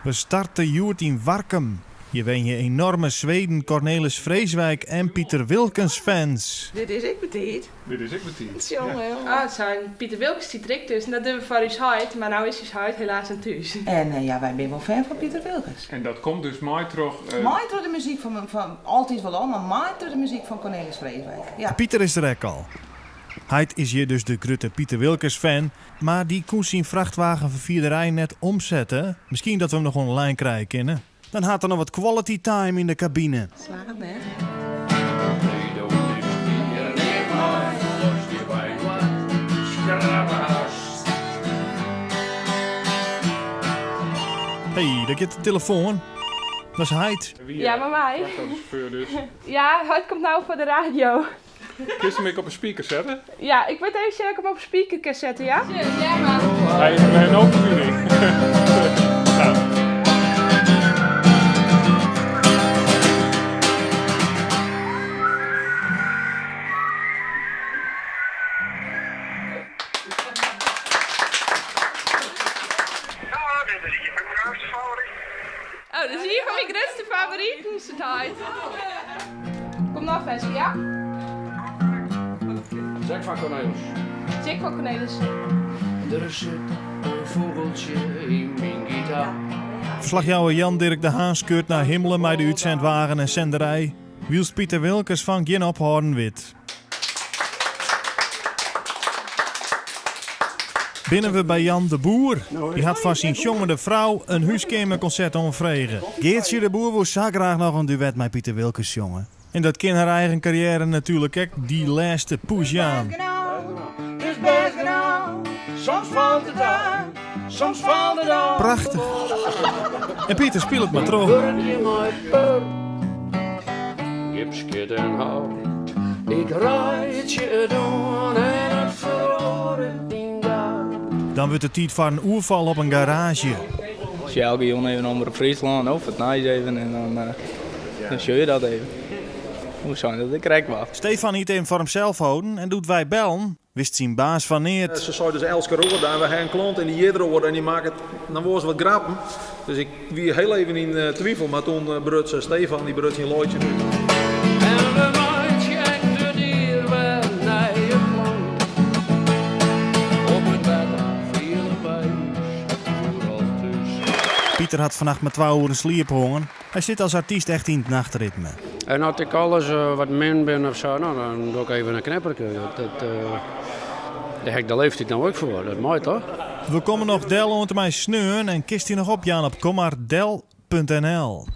We starte hjoed yn Warkum. Hjir wenje enorme Sweden Cornelis Vreeswijk en Piter Wilkens fans. Dit is ek betiid. Dit is ek betiid. Tsjonge, jonge. Oh, sein Piter Wilkens stiet der ek tusken. Dat dogge we foar ús heit, mar no is ús heit helaas net thús. En ja, wy binne wol fan fan Piter Wilkens. En dat komt dus mei troch. Mei troch de muzyk fan, fan altyd wol al, mar mei troch de muzyk fan Cornelis Vreeswijk. Ja. Piter is der ek al. Heit is hjir dus de grutte Piter Wilkens fan, mar dy koe syn frachtwagenferfierderij net omsette. Miskien dat we him noch oan de lijn krije kinne. Dan hat er noch wat quality time yn de kabine. Slagget net. Hey, dêr giet de telefoan. Dat is heit. Ja, mei my. Ja, heit komt no foar de radio. Kinst him ek op 'e speaker sette? Ja, ik wit even sjen of ik him op speaker kin sette, ja? Ja, mar. Hy hat no ferbining. Nou. Ja, dit is ien fan myn grutste favoriten. Oh, dit is ien fan myn grutste favoriten, seit heit. Kom noch ferske, ja? Jack van Cornelis. Jack van Cornelis. Der sit in fûgeltsje yn myn gitaar. Ferslachjouwer Jan Dirk de Haan skeurt nei Himmelum mei de útsendwagen en senderij, wylst Piter Wilkens fan gjin ophâlden wit. Binne we by Jan de Boer. Dy hat foar syn sjongende frou in húskeamerkonsert oanfrege. Geartsje de Boer woe sa graach noch in duet mei Piter Wilkens sjonge. En dat kin har eigen karriêre natuerlik ek dy lêste push jaan. Prachtich. En Piter spilet mar troch. Gipskit en hout, ik reitsje it oan en it feroaret dyn dei. Dan wurdt it tiid foar in oerfal op in garaazje. Sjoch elke jûn even Omrop Fryslân of it nijs even en dan, dan sjoch je dat even. Hoe sein dat ik krekt wat. Stefan hie it even foar himsels holden en doe't wy bellen, wist syn baas fan neat. Se sei dus Elske Roorda en we ha in klant en dy hjit Roorda en dy makket dan wolris wat grappen. Dus ik wie heel even yn twivel, mar toen bruts Stefan dy bruts in loaitsje út. En we meitsje ek de dier wer nije plannen. Op it wetter fiele wy ús oeral thús. Piter hat fannacht mar twa oeren sliep hân. Hy sit as artyst echt yn it nachtritme. En as ik alris wat min bin of sa, no, dan doch ik even in knipperke. Dat, dêr ha ik de leeftiid no ek foar, dat mei toch? We komme noch del oant en mei sneon en kinst dy noch opjaan op kommardel.nl.